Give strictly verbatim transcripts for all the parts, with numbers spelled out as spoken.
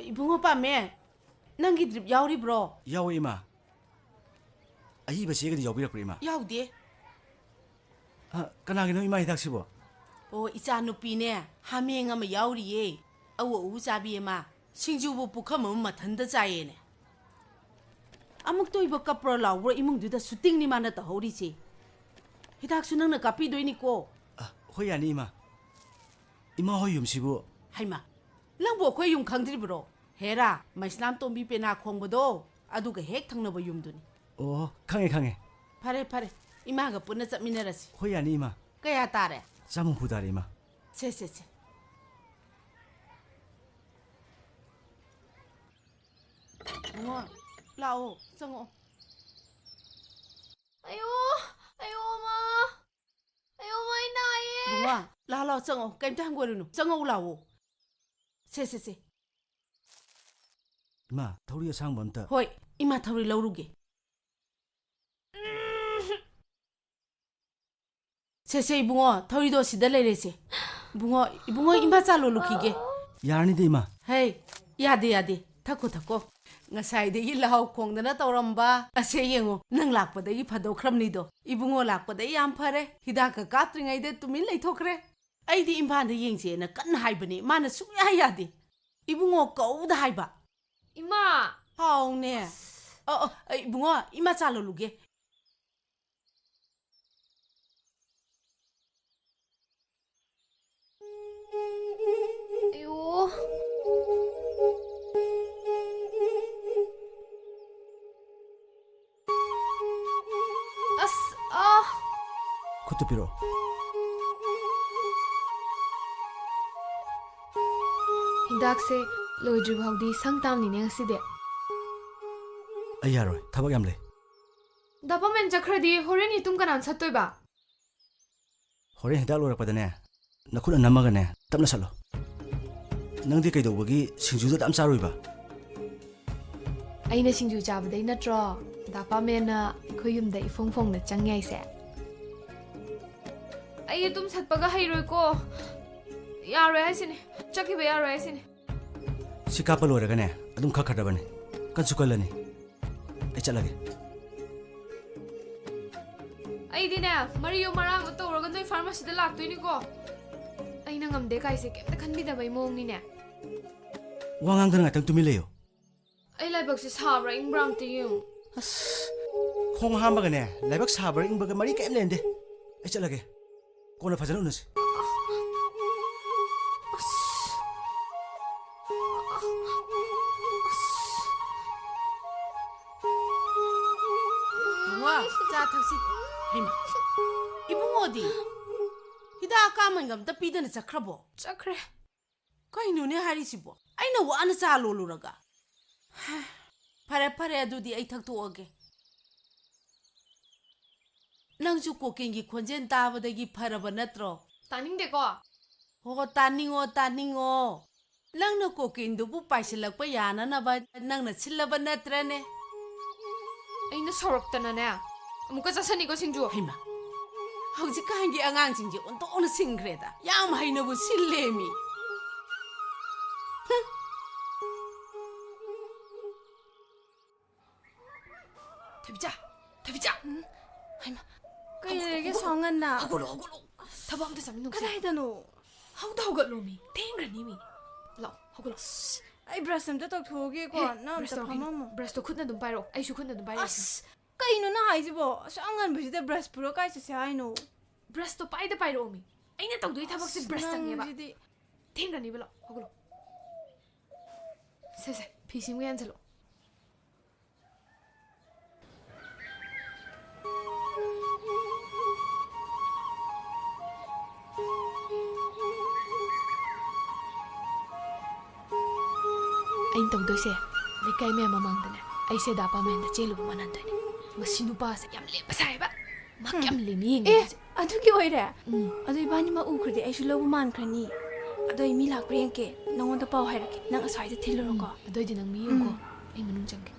ꯏꯕꯨꯡꯉꯣ ꯄꯥꯝꯃꯦ, ꯅꯪꯒꯤ ꯗ꯭ꯔꯤꯞ ꯌꯥꯎꯔꯤꯕ꯭ꯔꯣ? ꯌꯥꯎꯋꯦ, ꯏꯃꯥ꯫ ꯑꯏꯕ ꯆꯦꯒꯗꯤ ꯌꯥꯎꯕꯤꯔꯛꯄ꯭ꯔꯥ, ꯏꯃꯥ? ꯌꯥꯎꯗꯦ꯫ ꯑ, ꯀꯅꯥꯒꯤꯅꯣ, ꯏꯃꯥ, ꯍꯤꯗꯥꯛꯁꯤꯕꯣ? ꯑꯣ, ꯏꯆꯥ ꯅꯨꯄꯤꯅꯦ, ꯍꯥꯃꯦꯡ ꯑꯃ ꯌꯥꯎꯔꯤꯌꯦ꯫ ꯑꯎ ꯑꯎ ꯆꯥꯕꯤ ꯑꯃ꯫ ꯁꯤꯡꯖꯨꯕꯨ ꯄꯨꯈꯝ ꯑꯃ ꯃꯊꯟꯇ ꯆꯥꯏꯌꯦꯅꯦ꯫ ꯑꯃꯨꯛꯇ ꯑꯣꯏꯕ ꯀꯞꯄ꯭ꯔꯣ ꯂꯥꯎꯕ꯭ꯔꯣ ꯏꯃꯨꯡꯗꯨꯗ ꯁꯨꯇꯤꯡꯅꯤ ꯃꯥꯅ ꯇꯧꯍꯧꯔꯤꯁꯦ꯫ ꯍꯤꯗꯥꯛꯁꯨ ꯅꯪꯅ ꯀꯥꯞꯄꯤꯗꯣꯏꯅꯤꯀꯣ꯫ ꯑ, ꯍꯣꯏ, ꯌꯥꯅꯤ, ꯏꯃꯥ꯫ ꯏꯃꯥ ꯍꯣꯏ ꯌꯨꯝꯁꯤꯕꯨ? ꯍꯩꯃꯥ, ꯅꯪꯕꯨ ꯑꯩꯈꯣꯏ ꯌꯨꯝ ꯈꯪꯗ꯭ꯔꯤꯕ꯭ꯔꯣ? ꯍꯦꯔꯥ, ꯃꯩꯁꯅꯥꯝ ꯇꯣꯝꯕꯤ ꯄꯦꯅꯥ ꯈꯣꯡꯕꯗꯣ, ꯑꯗꯨꯒ ꯍꯦꯛ ꯊꯪꯅꯕ ꯌꯨꯝꯗꯨꯅꯤ꯫ ꯑꯣ, ꯈꯪꯉꯦ, ꯈꯪꯉꯦ꯫ ꯐꯔꯦ, ꯐꯔꯦ, ꯏꯃꯥꯒ ꯄꯨꯟꯅ ꯆꯠꯃꯤꯟꯅꯔꯁꯤ꯫ ꯍꯣꯏ, ꯌꯥꯅꯤ, ꯏꯃꯥ꯫ ꯀꯌꯥ ꯇꯥꯔꯦ? ꯆꯥꯝ ꯍꯨꯝꯐꯨ ꯇꯥꯔꯦ, ꯏꯃꯥ꯫ ꯁꯦ, ꯁꯦ, ꯁꯦ꯫ ꯏꯕꯨꯡꯉꯣ, ꯂꯥꯛꯑꯣ, ꯆꯪꯉꯛꯑꯣ꯫ ꯑꯌꯣ, ꯑꯌꯣ, ꯃꯥ꯫ ꯑꯌꯣ, ꯃꯥ, ꯑꯩ ꯅꯥꯏꯌꯦ꯫ ꯏꯕꯨꯡꯉꯣ, ꯂꯥꯛꯑꯣ, ꯂꯥꯛꯑꯣ, ꯆꯪꯉꯛꯑꯣ꯫ ꯀꯩꯝꯇ ꯍꯪꯒꯣꯏꯔꯨꯅꯨ꯫ ꯆꯪꯉꯛꯎ ꯂꯥꯛꯑꯣ꯫ ꯁꯦ, ꯁꯦ, ꯁꯦ꯫ ꯏꯃꯥ, ꯊꯧꯔꯤ ꯑꯁꯥꯡꯕ ꯑꯝꯇ꯫ ꯍꯣꯏ, ꯏꯃꯥ, ꯊꯧꯔꯤ ꯂꯧꯔꯨꯒꯦ꯫ ꯁꯦ, ꯁꯦ, ꯏꯕꯨꯡꯉꯣ, ꯊꯧꯔꯤꯗꯣ ꯁꯤꯗ ꯂꯩꯔꯦꯁꯦ꯫ ꯏꯕꯨꯡꯉꯣ, ꯏꯕꯨꯡꯉꯣ, ꯏꯃꯥ ꯆꯥ ꯂꯣꯜꯂꯨꯈꯤꯒꯦ꯫ ꯌꯥꯔꯅꯤꯗ, ꯏꯃꯥ꯫ ꯍꯩ, ꯌꯥꯗꯦ, ꯌꯥꯗꯦ꯫ ꯊꯛꯈꯣ, ꯊꯛꯈꯣ꯫ ꯉꯁꯥꯏꯗꯒꯤ ꯂꯍꯥꯎ ꯈꯣꯡꯗꯅ ꯇꯧꯔꯝꯕ꯫ ꯑꯁꯦ ꯌꯦꯡꯉꯣ, ꯅꯪ ꯂꯥꯛꯄꯗꯒꯤ ꯐꯗꯣꯛꯈ꯭ꯔꯕꯅꯤꯗꯣ꯫ ꯏꯕꯨꯡꯉꯣ ꯂꯥꯛꯄꯗꯒꯤ ꯌꯥꯝ ꯐꯔꯦ꯫ ꯍꯤꯗꯥꯛꯀ ꯀꯥꯞꯇ꯭ꯔꯤꯉꯩꯗ ꯇꯨꯃꯤꯟ ꯂꯩꯊꯣꯛꯈ꯭ꯔꯦ꯫ ꯑꯩꯗꯤ ꯏꯝꯐꯥꯜꯗ ꯌꯦꯡꯁꯦꯅ ꯀꯟꯅ ꯍꯥꯏꯕꯅꯦ, ꯃꯥꯅ ꯁꯨꯡꯌꯥ ꯌꯥꯗꯦ꯫ ꯏꯕꯨꯡꯉꯣ ꯀꯧꯗ ꯍꯥꯏꯕ꯫ ꯏꯃꯥ! ꯍꯥꯎꯅꯦ꯫ ꯑꯁ꯫ ꯑ, ꯑ, ꯑ, ꯏꯕꯨꯡꯉꯣ, ꯏꯃꯥ ꯆꯥ ꯂꯣꯜꯂꯨꯒꯦ꯫ ꯑꯌꯣ꯫ ꯑꯁ, ꯑꯥ꯫ ꯈꯨꯠꯇꯨ ꯄꯤꯔꯛꯑꯣ꯫ ꯍꯤꯗꯥꯛꯁꯦ ꯂꯣꯏꯗ꯭ꯔꯤ ꯐꯥꯎꯗꯤ ꯁꯪ ꯇꯥꯝꯅꯤꯅꯦ ꯉꯁꯤꯗꯤ꯫ ꯑꯩ ꯌꯥꯔꯣꯏ, ꯊꯕꯛ ꯌꯥꯝ ꯂꯩ꯫ ꯗꯥ ꯄꯥꯃꯦꯟ ꯆꯠꯈ꯭ꯔꯗꯤ ꯍꯣꯔꯦꯟ ꯌꯦꯇꯨꯝ ꯀꯅꯥꯅ ꯁꯠꯇꯣꯏꯕ? ꯍꯣꯔꯦꯟ ꯍꯤꯗꯥꯛ ꯂꯣꯏꯔꯛꯄꯗꯅꯦ, ꯅꯈꯨꯠꯅ ꯅꯝꯃꯒꯅꯦ, ꯇꯞꯅ ꯁꯠꯂꯣ꯫ ꯅꯪꯗꯤ ꯀꯩꯗꯧꯕꯒꯤ ꯁꯤꯡꯖꯨꯗꯣ ꯑꯗꯨꯝ ꯆꯥꯔꯨꯏꯕ? ꯑꯩꯅ ꯁꯤꯡꯖꯨ ꯆꯥꯕꯗꯩ ꯅꯠꯇ꯭ꯔꯣ ꯗꯥ ꯄꯥꯃꯦꯟꯅ ꯑꯩꯈꯣꯏ ꯌꯨꯝꯗ ꯏꯐꯣꯡ ꯐꯣꯡꯅ ꯆꯪ ꯌꯥꯏꯁꯦ? ꯑꯩ ꯌꯦꯇꯨꯝ ꯁꯠꯄꯒ ꯍꯩꯔꯣꯏꯀꯣ꯫ ꯌꯥꯔꯣꯏ ꯍꯥꯏꯁꯤꯅꯤ꯫ ꯆꯠꯈꯤꯕ ꯌꯥꯔꯣꯏ ꯍꯥꯏꯁꯤꯅꯤ꯫ ꯁꯤ ꯀꯥꯞꯄ ꯂꯣꯏꯔꯒꯅꯦ, ꯑꯗꯨꯝ ꯈꯛꯈ꯭ꯔꯗꯕꯅꯤ꯫ ꯀꯟꯁꯨ ꯀꯜꯂꯅꯤ꯫ ꯑꯩ ꯆꯠꯂꯒꯦ꯫ ꯑꯩꯗꯤꯅꯦ, ꯃꯔꯤꯌꯣ ꯃꯔꯥꯡꯗꯣ ꯇꯧꯔꯒ ꯅꯣꯏ ꯐꯥꯔꯃꯥꯁꯤꯗ ꯂꯥꯛꯇꯣꯏꯅꯤꯀꯣ꯫ ꯑꯩꯅ ꯉꯝꯗꯦ ꯀꯥꯏꯁꯦ ꯀꯩꯝꯇ ꯈꯟꯕꯤꯗꯕꯩ ꯃꯑꯣꯡꯅꯤꯅꯦ꯫ ꯋꯥ ꯉꯥꯡꯗꯅ ꯉꯥꯛꯇꯪ ꯇꯨꯃꯤꯟ ꯂꯩꯌꯣ꯫ ꯑꯩ ꯂꯥꯏꯕꯛꯁꯦ ꯁꯥꯕ꯭ꯔꯥ ꯏꯪꯕ꯭ꯔꯥ ꯑꯝꯇ ꯌꯦꯡꯉꯨ꯫ ꯑꯁ, ꯈꯣꯡ ꯍꯥꯝꯕꯒꯅꯦ, ꯂꯥꯏꯕꯛ ꯁꯥꯕ꯭ꯔꯥ ꯏꯪꯕ꯭ꯔꯥꯒ ꯃꯔꯤ ꯀꯔꯤꯝ ꯂꯩꯅꯗꯦ꯫ ꯑꯩ ꯆꯠꯂꯒꯦ꯫ ꯀꯣꯟꯅ ꯐꯖꯅ ꯎꯅꯁꯤ꯫ ꯏꯕꯨꯡꯉꯣ, ꯆꯥ ꯊꯛꯁꯤ꯫ ꯍꯩꯃꯥ, ꯏꯕꯨꯡꯉꯣꯗꯤ ꯍꯤꯗꯥꯛ ꯑꯀꯥꯃꯟꯒ ꯑꯝꯇ ꯄꯤꯗꯅ ꯆꯠꯈ꯭ꯔꯕꯣ? ꯆꯠꯈ꯭ꯔꯦ꯫ ꯀꯩꯅꯣꯅꯦ ꯍꯥꯏꯔꯤꯁꯤꯕꯣ? ꯑꯩꯅ ꯋꯥꯅ ꯆꯥ ꯂꯣꯜꯂꯨꯔꯒ꯫ ꯐꯔꯦ, ꯐꯔꯦ, ꯑꯗꯨꯗꯤ ꯑꯩ ꯊꯛꯇꯣꯛꯑꯒꯦ꯫ ꯅꯪꯁꯨ ꯀꯣꯀꯤꯟꯒꯤ ꯈꯣꯟꯖꯦꯜ ꯇꯥꯕꯗꯒꯤ ꯐꯔꯕ ꯅꯠꯇ꯭ꯔꯣ? ꯇꯥꯅꯤꯡꯗꯦꯀꯣ꯫ ꯍꯣ, ꯇꯥꯅꯤꯡꯉꯣ, ꯇꯥꯅꯤꯡꯉꯣ꯫ ꯅꯪꯅ ꯀꯣꯀꯤꯟꯗꯨꯕꯨ ꯄꯥꯏꯁꯤꯜꯂꯛꯄ ꯌꯥꯅꯅꯕ ꯅꯪꯅ ꯁꯤꯜꯂꯕ ꯅꯠꯇ꯭ꯔꯅꯦ? ꯑꯩꯅ ꯁꯥꯎꯔꯛꯇꯅꯅꯦ, ꯑꯃꯨꯛꯀ ꯆꯥꯁꯟꯅꯤꯀꯣ ꯁꯤꯡꯖꯨ꯫ ꯍꯩꯃꯥ, ꯍꯧꯖꯤꯛꯀꯥꯟꯒꯤ ꯑꯉꯥꯡꯁꯤꯡꯁꯦ ꯑꯣꯟꯊꯣꯛꯅ ꯁꯤꯡꯈ꯭ꯔꯦꯗ꯫ ꯌꯥꯝ ꯍꯩꯅꯕꯨ ꯁꯤꯜꯂꯦꯃꯤ꯫ ꯍꯨꯝ꯫ ꯊꯣꯏꯕꯤꯆꯥ! ꯊꯣꯏꯕꯤꯆꯥ! ꯎꯝ? ꯍꯩꯃꯥ! ꯀꯩ ꯍꯧꯒꯠꯂꯣ, ꯂꯩꯔꯒꯦ ꯍꯧꯒꯠꯂꯣ, ꯁꯥꯎꯉꯟꯅ? ꯍꯧꯒꯠꯂꯣ, ꯍꯧꯒꯠꯂꯣ! ꯊꯕꯛ ꯑꯝꯇ ꯆꯥꯃꯤꯟꯅꯧꯁꯦ꯫ ꯀꯗꯥꯏꯗꯅꯣ? ꯍꯧꯗ ꯍꯧꯒꯠꯂꯣ ꯃꯤ! ꯊꯦꯡꯈ꯭ꯔꯅꯤ ꯃꯤ! ꯂꯥꯛꯑꯣ, ꯍꯧꯒꯠꯂꯣ꯫ ꯑꯁ, ꯑꯩ ꯕ꯭ꯔꯁ ꯑꯝꯇ ꯇꯧꯊꯣꯛꯎꯒꯦꯀꯣ꯫ ꯍꯦ, ꯅꯪ ꯕ꯭ꯔꯁ ꯑꯝꯇ ꯇꯧꯔꯛꯈꯤꯅꯨ꯫ ꯐꯝꯃꯝꯃꯣ꯫ ꯕ꯭ꯔꯁꯇꯣ ꯈꯨꯠꯅ ꯑꯗꯨꯝ ꯄꯥꯏꯔꯛꯑꯣ꯫ ꯑꯩꯁꯨ ꯈꯨꯠꯅ ꯑꯗꯨꯝ ꯄꯥꯏꯔꯛꯑꯒꯦ꯫ ꯑꯁ, ꯀꯩꯅꯣ ꯅꯪ ꯍꯥꯏꯁꯤꯕꯣ? ꯑꯁꯨꯛ ꯌꯥꯝ ꯉꯟꯕꯁꯤꯗ ꯕ꯭ꯔꯁ ꯄꯨꯔ ꯀꯥꯏ ꯆꯠꯁꯦ ꯍꯥꯏꯅꯣ? ꯕ꯭ꯔꯁꯇꯣ ꯄꯥꯏꯗ ꯄꯥꯏꯔꯛꯑꯣ ꯃꯤ! ꯑꯩꯅ ꯇꯧꯗꯣꯏ ꯊꯕꯛꯁꯦ ꯑꯁ, ꯕ꯭ꯔꯁ ꯆꯪꯉꯦꯕ꯫ ꯅꯪꯁꯤꯗꯤ꯫ ꯊꯦꯡꯈ꯭ꯔꯅꯤꯕ, ꯂꯥꯛꯑꯣ, ꯍꯧꯒꯠꯂꯣ꯫ ꯁꯦ, ꯁꯦ, ꯐꯤ ꯁꯤꯃꯒ ꯌꯥꯟꯁꯤꯜꯂꯣ꯫ ꯑꯩꯅ ꯇꯧꯗꯣꯏꯁꯦ, ꯂꯩꯀꯥꯏ ꯃꯌꯥꯝ ꯃꯃꯥꯡꯗꯅꯦ, ꯑꯩꯁꯦ ꯗꯥ ꯄꯥꯃꯦꯟꯗ ꯆꯦꯜꯂꯨꯕ ꯃꯥꯟꯍꯟꯗꯣꯏꯅꯦ꯫ ꯃꯁꯤ ꯅꯨꯄꯥꯁꯦ ꯌꯥꯝ ꯂꯦꯝꯕ ꯁꯥꯏꯕ꯫ ꯃꯥ ꯀꯌꯥꯝ ꯂꯦꯝꯃꯤ ꯌꯦꯡꯒꯦ ꯑꯦ, ꯍꯧꯖꯤꯛ꯫ ꯑꯗꯨꯒꯤ ꯑꯣꯏꯔꯦ? ꯎꯝ꯫ ꯑꯗꯣ ꯏꯕꯥꯅꯤꯃꯛ ꯎꯈ꯭ꯔꯗꯤ ꯑꯩꯁꯨ ꯂꯧꯕ ꯃꯥꯟꯈ꯭ꯔꯅꯤ꯫ ꯑꯗꯣ ꯑꯩ ꯃꯤ ꯂꯥꯛꯄ꯭ꯔꯥ ꯌꯦꯡꯒꯦ, ꯅꯪꯉꯣꯟꯗ ꯄꯥꯎ ꯍꯥꯏꯔꯛꯀꯦ꯫ ꯅꯪ ꯑꯁ꯭ꯋꯥꯏꯗ ꯊꯤꯜꯂꯨꯔꯣꯀꯣ꯫ ꯎꯝ, ꯑꯗꯨꯑꯣꯏꯗꯤ ꯅꯪ ꯃꯤ ꯌꯦꯡꯉꯨꯀꯣ꯫ ꯎꯝ꯫ ꯑꯩ ꯃꯅꯨꯡ ꯆꯪꯒꯦ꯫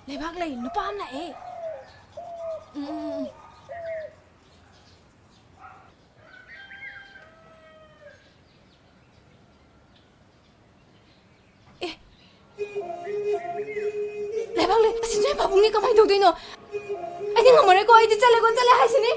ꯂꯩꯕꯥꯛ ꯂꯩ, ꯅꯨꯄꯥ ꯑꯃ ꯂꯥꯛꯑꯦ꯫ ꯎꯝ, ꯎꯝ, ꯎꯝ꯫ ꯑꯦ, ꯂꯩꯕꯥꯛ ꯂꯩ, ꯑꯁꯤ ꯅꯣꯏ ꯄꯥꯕꯨꯡꯅꯦ, ꯀꯃꯥꯏꯅ ꯇꯧꯗꯣꯏꯅꯣ? ꯑꯩꯗꯤ ꯉꯝꯃꯔꯣꯏꯀꯣ, ꯑꯩꯗꯤ ꯆꯠꯂꯦꯀꯣ, ꯆꯠꯂꯦ ꯍꯥꯏꯁꯤꯅꯤ꯫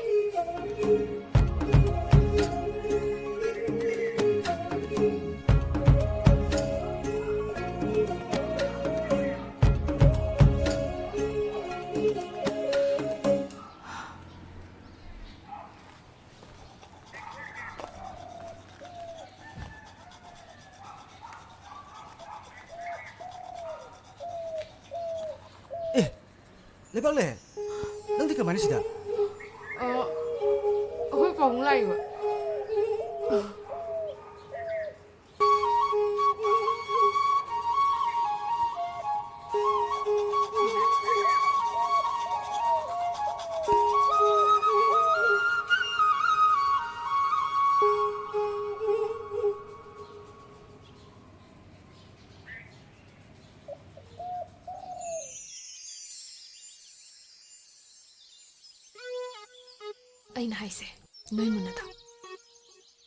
ꯑꯦ, ꯂꯩꯕꯥꯛꯂꯩ, ꯅꯪꯗꯤ ꯀꯃꯥꯏꯅ ꯁꯤꯗ? ꯑ, ꯑꯩꯈꯣꯏ ꯄꯥꯕꯨꯡ ꯂꯥꯛꯏꯕ꯫ ꯑꯩꯅ ꯍꯥꯏꯁꯦ, ꯅꯣꯏ ꯃꯨꯟꯅ ꯇꯥꯎ꯫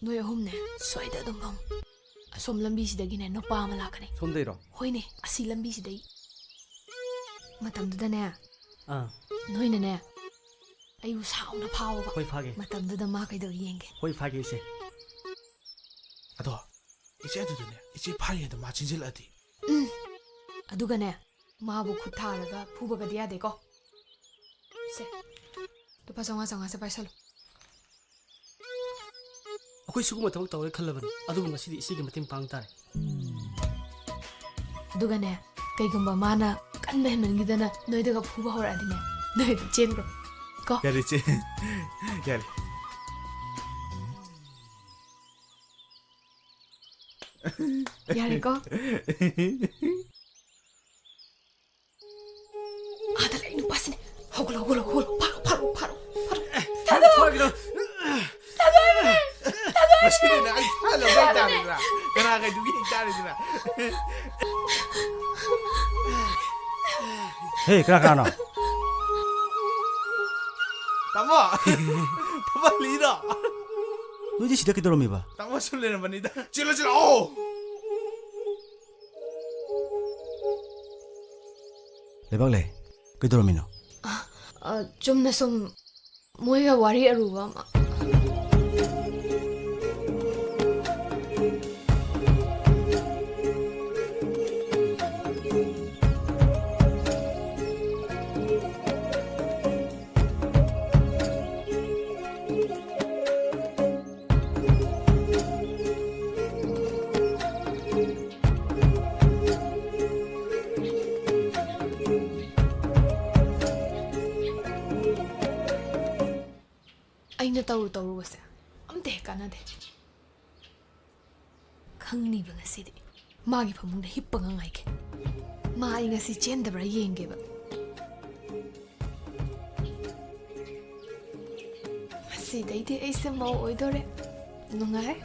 ꯅꯣꯏ ꯑꯍꯨꯝꯅꯦ, ꯁ꯭ꯋꯥꯏꯗ ꯑꯗꯨꯝ ꯐꯝꯃꯨ꯫ ꯑꯁꯣꯝ ꯂꯝꯕꯤꯁꯤꯗꯒꯤꯅꯦ, ꯅꯨꯄꯥ ꯑꯃ ꯂꯥꯛꯀꯅꯤ꯫ ꯁꯣꯝꯗꯩꯔꯣ? ꯍꯣꯏꯅꯦ, ꯑꯁꯤ ꯂꯝꯕꯤꯁꯤꯗꯩ꯫ ꯃꯇꯝꯗꯨꯗꯅꯦ, ꯑꯥ꯫ ꯅꯣꯏꯅꯅꯦ, ꯑꯩꯕꯨ ꯁꯥꯎꯅ ꯐꯥꯎꯕ꯫ ꯍꯣꯏ, ꯐꯥꯒꯦ꯫ ꯃꯇꯝꯗꯨꯗ ꯃꯥ ꯀꯩꯗꯧꯏ ꯌꯦꯡꯒꯦ꯫ ꯍꯣꯏ, ꯐꯥꯒꯦ, ꯏꯆꯦ꯫ ꯑꯗꯣ, ꯏꯆꯦ, ꯑꯗꯨꯗꯅꯦ, ꯏꯆꯦ ꯐꯥꯔꯤꯉꯩꯗ ꯃꯥ ꯆꯦꯟꯁꯤꯜꯂꯛꯑꯗꯤ? ꯎꯝ꯫ ꯑꯗꯨꯒꯅꯦ, ꯃꯥꯕꯨ ꯈꯨꯠ ꯊꯥꯔꯒ ꯐꯨꯕꯒꯗꯤ ꯌꯥꯗꯦꯀꯣ꯫ ꯁꯦ, ꯂꯨꯄꯥ ꯆꯥꯝꯃꯉꯥ, ꯆꯥꯝꯃꯉꯥꯁꯦ ꯄꯥꯏꯁꯜꯂꯨ꯫ ꯑꯩꯈꯣꯏ ꯁꯤꯒꯨꯝꯕ ꯊꯕꯛ ꯇꯧꯔꯦ ꯈꯜꯂꯕꯅꯤ, ꯑꯗꯨꯕꯨ ꯉꯁꯤꯗꯤ ꯏꯆꯦꯒꯤ ꯃꯇꯦꯡ ꯄꯥꯡ ꯇꯥꯔꯦ꯫ ꯑꯗꯨꯒꯅꯦ, ꯀꯩꯒꯨꯝꯕ ꯃꯥꯅ ꯀꯟꯕ ꯍꯦꯟꯃꯟꯈꯤꯗꯅ ꯅꯣꯏꯗꯒ ꯐꯨꯕ ꯍꯧꯔꯛꯑꯗꯤꯅꯦ, ꯅꯣꯏ ꯑꯗꯨꯝ ꯆꯦꯟꯈ꯭ꯔꯣ꯫ ꯀꯣ? ꯌꯥꯔꯦ, ꯏꯆꯦ꯫ ꯌꯥꯔꯦ꯫ ꯌꯥꯔꯦꯀꯣ? ꯑꯥꯗ ꯂꯩ ꯅꯨꯄꯥꯁꯤꯅꯦ꯫ ꯍꯧꯒꯠꯂꯣ, ꯍꯧꯒꯠꯂꯣ, ꯍꯧꯒꯠꯂꯣ꯫ ꯐꯥꯔꯣ, ꯐꯥꯔꯣ, ꯐꯥꯔꯣ, ꯐꯥꯔꯣ꯫ ꯊꯥꯗꯣꯛꯑꯣ꯫ ꯊꯥꯗꯣꯛꯑꯣ ꯍꯥꯏꯕꯅꯦ꯫ ꯊꯥꯗꯣꯛꯑꯣ ꯍꯥꯏꯕꯅꯦ꯫ ꯃꯁꯤꯗꯅꯦ ꯑꯩ ꯐꯥꯅꯕ ꯍꯥꯏꯇꯥꯔꯦꯗꯅ꯫ ꯀꯅꯥ ꯀꯩꯗꯨꯒꯤ ꯍꯦꯛ ꯇꯥꯔꯦꯗꯅ꯫ ꯍꯦ, ꯀꯅꯥ ꯀꯅꯥꯅꯣ? ꯇꯥꯃꯣ! ꯇꯥꯃꯣ ꯂꯤꯗꯣ! ꯅꯣꯏꯗꯤ ꯁꯤꯗ ꯀꯩꯗꯧꯔꯝꯃꯤꯕ? ꯇꯥꯃꯣ ꯁꯨꯝ ꯂꯩꯔꯝꯕꯅꯤꯗ꯫ ꯆꯦꯜꯂꯣ, ꯆꯦꯜꯂꯣ! ꯂꯩꯕꯥꯛꯂꯩ, ꯀꯩꯗꯧꯔꯝꯃꯤꯅꯣ? ꯑ, ꯑ, ꯆꯨꯝꯅ ꯁꯨꯝ ꯃꯣꯏꯒ ꯋꯥꯔꯤ ꯑꯔꯨꯕ ꯑꯃ꯫ ꯑꯩꯅ ꯇꯧꯔꯨ ꯇꯧꯔꯨꯕꯁꯦ ꯑꯝꯇ ꯍꯦꯛ ꯀꯥꯟꯅꯗꯦ꯫ ꯈꯪꯅꯤꯕ ꯉꯁꯤꯗꯤ꯫ ꯃꯥꯒꯤ ꯐꯃꯨꯡꯗ ꯍꯤꯞꯄꯒ ꯉꯥꯏꯒꯦ꯫ ꯃꯥ ꯑꯩ ꯉꯁꯤ ꯆꯦꯟꯗꯕ꯭ꯔꯥ ꯌꯦꯡꯒꯦꯕ꯫ ꯉꯁꯤꯗꯩꯗꯤ ꯑꯩꯁꯦ ꯃꯧ ꯑꯣꯏꯗꯣꯔꯦ꯫ ꯅꯨꯡꯉꯥꯏ꯫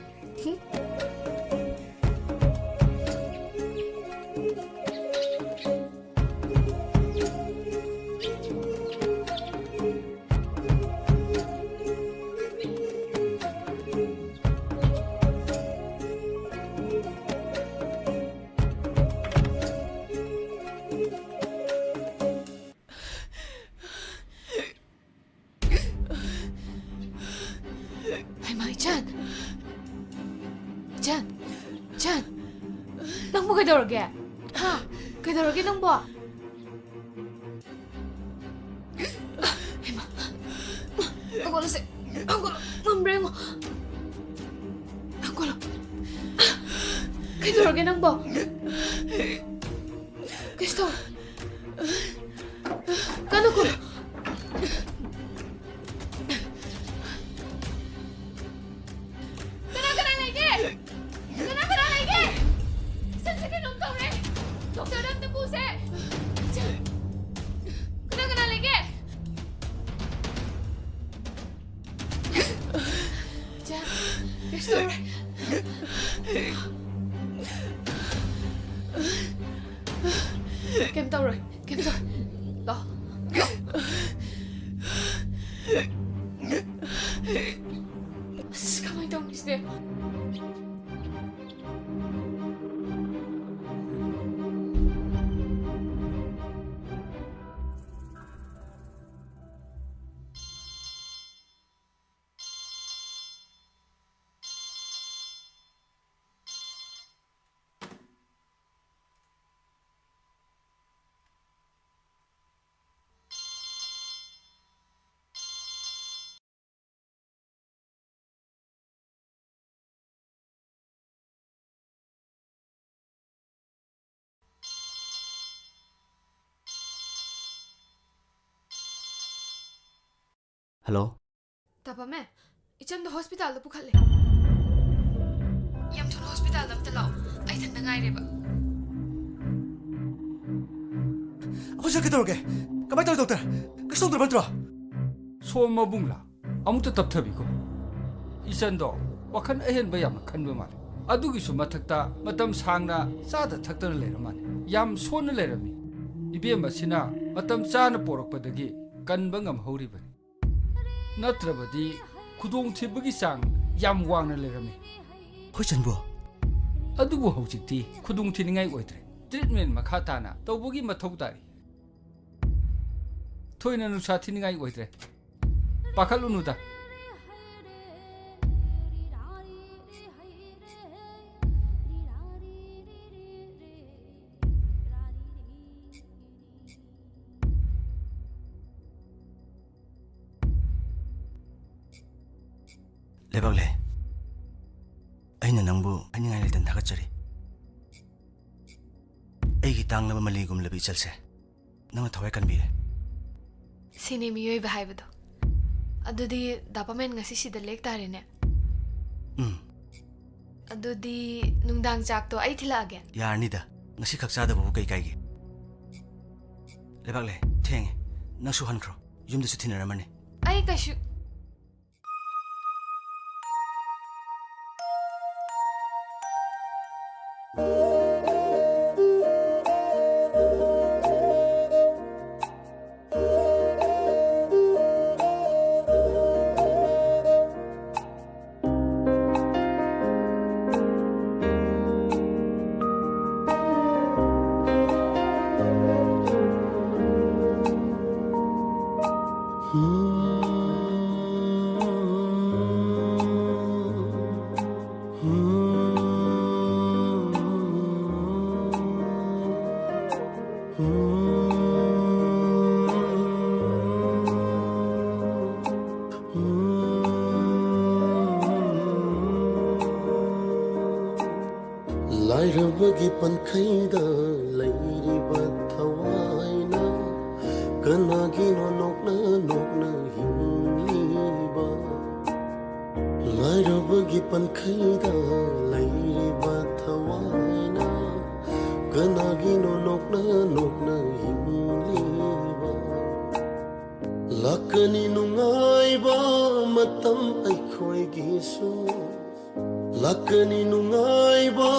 ꯍꯩꯃꯥ, ꯏꯆꯥꯟ! ꯏꯆꯥꯟ! ꯏꯆꯥꯟ! ꯅꯪꯕꯨ ꯀꯩꯗꯧꯔꯒꯦ? ꯍꯥ? ꯀꯩꯗꯧꯔꯒꯦ ꯅꯪꯕꯣ? ꯍꯩꯃꯥ! ꯍꯧꯒꯠꯂꯁꯦ! ꯍꯧꯒꯠꯂꯣ! ꯉꯝꯕ꯭ꯔꯥ ꯌꯦꯡꯉꯣ! ꯍꯧꯒꯠꯂꯣ! ꯀꯩꯗꯧꯔꯒꯦ ꯅꯪꯕꯣ? ꯀꯩꯁꯨ ꯇꯧꯔꯣꯏ꯫ ꯀꯟꯅ ꯀꯨꯜꯂꯨ꯫ ꯀꯅꯥ ꯀꯅꯥ ꯂꯩꯒꯦ? ꯀꯅꯥ ꯀꯅꯥ ꯂꯩꯒꯦ? ꯏꯆꯟꯁꯦ ꯀꯩꯅꯣꯝ ꯇꯧꯔꯦ꯫ ꯗꯣꯛꯇꯔꯗ ꯑꯝꯇ ꯄꯨꯁꯦ꯫ ꯀꯅꯥ ꯀꯅꯥ ꯂꯩꯒꯦ? ꯏꯆꯥ, ꯀꯩꯁꯨ ꯇꯧꯔꯣꯏ꯫ ꯀꯩꯝ ꯇꯧꯔꯣꯏ꯫ ꯀꯩꯝ ꯇꯧꯔꯣꯏ꯫ ꯂꯥꯛꯑꯣ꯫ ꯂꯥꯛꯑꯣ꯫ ꯑꯁ, ꯀꯃꯥꯏꯅ ꯇꯧꯅꯤ ꯁꯤꯗꯤ? ꯍꯜꯂꯣ꯫ ꯇꯥꯄꯝꯃꯦ, ꯏꯆꯟꯗꯣ ꯍꯣꯁꯄꯤꯇꯥꯜꯗ ꯄꯨꯈꯠꯂꯦ꯫ ꯌꯥꯝ ꯊꯨꯅ ꯍꯣꯁꯄꯤꯇꯥꯜꯗ ꯑꯝꯇ ꯂꯥꯛꯑꯣ, ꯑꯩ ꯏꯊꯟꯇ ꯉꯥꯏꯔꯦꯕ꯫ ꯑꯩꯈꯣꯏ ꯁꯤꯗ ꯀꯩꯗꯧꯔꯒꯦ? ꯀꯃꯥꯏꯅ ꯇꯧꯔꯦ, ꯗꯣꯛꯇꯔ? ꯀꯩꯁꯨ ꯇꯧꯗ꯭ꯔꯕ ꯅꯠꯇ꯭ꯔꯣ? ꯁꯣꯝ ꯃꯕꯨꯡꯂꯥ? ꯑꯃꯨꯛꯇ ꯇꯞꯊꯕꯤꯈꯣ꯫ ꯏꯆꯟꯗꯣ ꯋꯥꯈꯜ ꯑꯍꯦꯟꯕ ꯌꯥꯝꯅ ꯈꯟꯕ ꯃꯥꯜꯂꯦ꯫ ꯑꯗꯨꯒꯤꯁꯨ ꯃꯊꯛꯇ ꯃꯇꯝ ꯁꯥꯡꯅ ꯆꯥꯗ ꯊꯛꯇꯅ ꯂꯩꯔ ꯃꯥꯜꯂꯦ꯫ ꯌꯥꯝ ꯁꯣꯟꯅ ꯂꯩꯔꯝꯃꯤ꯫ ꯏꯕꯦꯝꯃꯁꯤꯅ ꯃꯇꯝ ꯆꯥꯅ ꯄꯣꯔꯛꯄꯗꯒꯤ ꯀꯟꯕ ꯉꯝꯍꯧꯔꯤꯕꯅꯤ꯫ ꯅꯠꯇ꯭ꯔꯕꯗꯤ ꯈꯨꯗꯣꯡꯊꯤꯕꯒꯤ ꯆꯥꯡ ꯌꯥꯝ ꯋꯥꯡꯅ ꯂꯩꯔꯝꯃꯤ꯫ ꯍꯣꯏ, ꯆꯟꯕ꯭ꯔꯣ? ꯑꯗꯨꯕꯨ ꯍꯧꯖꯤꯛꯇꯤ ꯈꯨꯗꯣꯡꯊꯤꯅꯤꯡꯉꯥꯏ ꯑꯣꯏꯗ꯭ꯔꯦ꯫ ꯇ꯭ꯔꯤꯠꯃꯦꯟ ꯃꯈꯥ ꯇꯥꯅ ꯇꯧꯕꯒꯤ ꯃꯊꯧ ꯇꯥꯔꯤ꯫ ꯊꯣꯏꯅ ꯅꯨꯡꯁꯥ ꯊꯤꯅꯤꯡꯉꯥꯏ ꯑꯣꯏꯗ꯭ꯔꯦ꯫ ꯄꯥꯈꯠꯂꯨꯅꯨꯗ꯫ ꯂꯩꯕꯥꯛꯂꯦ, ꯑꯩꯅ ꯅꯪꯕꯨ ꯍꯥꯏꯅꯤꯡꯉꯥꯏ ꯂꯩꯇꯅ ꯊꯥꯒꯠꯆꯔꯤ꯫ ꯑꯩꯒꯤ ꯇꯥꯡꯂꯕ ꯃꯂꯤꯒꯨꯝꯂꯕ ꯏꯆꯜꯁꯦ ꯅꯪꯅ ꯊꯋꯥꯏ ꯀꯟꯕꯤꯔꯦ꯫ ꯁꯤꯅꯤ ꯃꯤꯑꯣꯏꯕ ꯍꯥꯏꯕꯗꯣ꯫ ꯑꯗꯨꯗꯤ ꯗꯥ ꯄꯥꯃꯦꯟ ꯉꯁꯤ ꯁꯤꯗ ꯂꯦꯛ ꯇꯥꯔꯦꯅꯦ? ꯎꯝ꯫ ꯑꯗꯨꯗꯤ ꯅꯨꯡꯗꯥꯡ ꯆꯥꯛꯇꯣ ꯑꯩ ꯊꯤꯜꯂꯛꯑꯒꯦ? ꯌꯥꯔꯅꯤꯗ, ꯉꯁꯤ ꯈꯛ ꯆꯥꯗꯕꯕꯨ ꯀꯩ ꯀꯥꯏꯒꯦ? ꯂꯩꯕꯥꯛꯂꯦ, ꯊꯦꯡꯉꯦ, ꯅꯪꯁꯨ ꯍꯟꯈ꯭ꯔꯣ, ꯌꯨꯝꯗꯁꯨ ꯊꯤꯟꯅꯔꯝꯃꯅꯤ꯫ ꯑꯩ ꯀꯩꯁꯨ ꯂꯥꯏꯔꯕꯒꯤ ꯄꯟꯈꯩꯗ ꯂꯩꯔꯤꯕ ꯊꯋꯥꯏꯅ ꯀꯅꯥꯒꯤꯅꯣ ꯅꯣꯛꯅ ꯅꯣꯛꯅ ꯍꯤꯡꯂꯤꯕ? ꯂꯥꯏꯔꯕꯒꯤ ꯄꯟꯈꯩꯗ ꯂꯩꯔꯤꯕ ꯊꯋꯥꯏꯅ ꯀꯅꯥꯒꯤꯅꯣ ꯅꯣꯛꯅ ꯅꯣꯛꯅ ꯍꯤꯡꯂꯤꯕ? ꯂꯥꯛꯀꯅꯤ ꯅꯨꯡꯉꯥꯏꯕ ꯃꯇꯝ ꯑꯩꯈꯣꯏꯒꯤꯁꯨ, ꯂꯥꯛꯀꯅꯤ ꯅꯨꯡꯉꯥꯏꯕ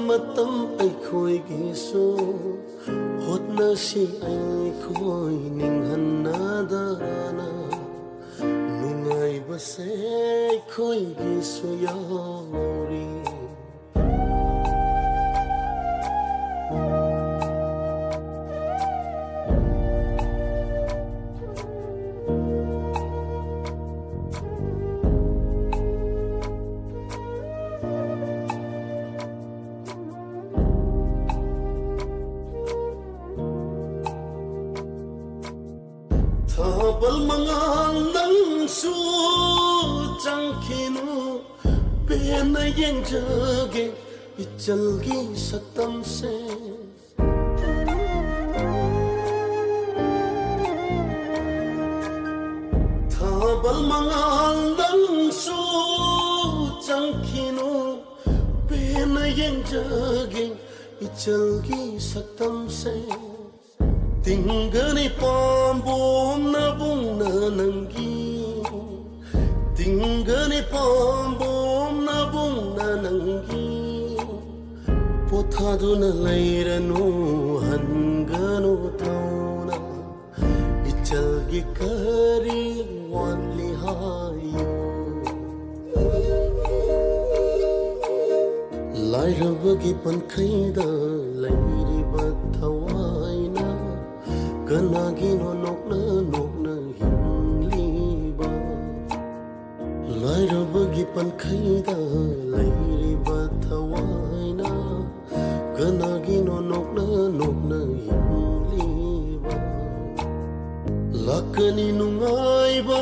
ꯃꯇꯝ ꯑꯩꯈꯣꯏꯒꯤꯁꯨ꯫ ꯍꯣꯠꯅꯁꯤ ꯑꯩꯈꯣꯏ ꯅꯤꯡꯍꯟꯅꯗꯅ, ꯅꯨꯡꯉꯥꯏꯕꯁꯦ ꯑꯩꯈꯣꯏꯒꯤꯁꯨ ꯌꯥꯎꯔꯤ꯫ ꯊꯥꯕꯜ ꯃꯉꯥꯜ ꯅꯪꯁꯨ ꯆꯪꯈꯤꯅꯨ, ꯄꯦꯟꯅ ꯌꯦꯡꯖꯒꯦ ꯏꯆꯜꯒꯤ ꯁꯛꯇꯝꯁꯦ꯫ ꯊꯥꯕꯜ ꯃꯉꯥꯜ ꯅꯪꯁꯨ ꯆꯪꯈꯤꯅꯨ, ꯄꯦꯟꯅ ꯌꯦꯡꯖꯒꯦ ꯏꯆꯜꯒꯤ ꯁꯛꯇꯝꯁꯦ꯫ ꯇꯤꯡꯒꯅꯤ ꯄꯥꯝꯕꯣꯝ ꯅꯕꯨꯡꯅ ꯅꯪꯒꯤ, ꯇꯤꯡꯒꯅꯤ ꯄꯥꯝꯕꯣꯝ ꯅꯕꯨꯡꯅ ꯅꯪꯒꯤ꯫ ꯄꯣꯊꯥꯗꯨꯅ ꯂꯩꯔꯅꯨ, ꯍꯟꯒꯅꯨ ꯊꯧꯅ, ꯏꯆꯜꯒꯤ ꯀꯔꯤ ꯋꯥꯠꯂꯤ ꯍꯥꯏꯌꯨ? ꯂꯥꯏꯔꯕꯒꯤ ꯄꯟꯈꯩꯗ ꯂꯩꯔꯤꯕ ꯊꯋꯥꯏꯅ ꯀꯅꯥꯒꯤꯅꯣ ꯅꯣꯛꯅ ꯅꯣꯛꯅ ꯍꯤꯡꯂꯤꯕ? ꯂꯥꯏꯔꯕꯒꯤ ꯄꯟꯈꯩꯗ ꯂꯩꯔꯤꯕ ꯊꯋꯥꯏꯅ ꯀꯅꯥꯒꯤꯅꯣ ꯅꯣꯛꯅ ꯅꯣꯛꯅ ꯍꯤꯡꯂꯤꯕ? ꯂꯥꯛꯀꯅꯤ ꯅꯨꯡꯉꯥꯏꯕ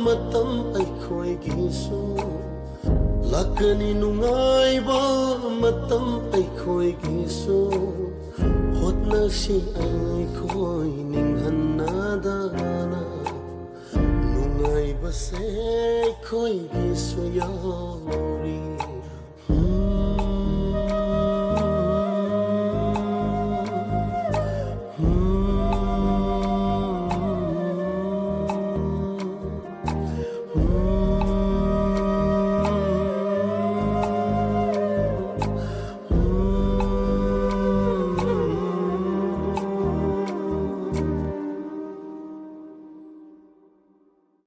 ꯃꯇꯝ ꯑꯩꯈꯣꯏꯒꯤꯁꯨ, ꯂꯥꯛꯀꯅꯤ ꯅꯨꯡꯉꯥꯏꯕ ꯃꯇꯝ ꯑꯩꯈꯣꯏꯒꯤꯁꯨ꯫ ꯍꯣꯠꯅꯁꯤ ꯑꯩꯈꯣꯏ ꯅꯤꯡꯍꯟꯅꯗꯅ, ꯅꯨꯡꯉꯥꯏꯕꯁꯦ ꯑꯩꯈꯣꯏꯒꯤꯁꯨ ꯌꯥꯎ꯫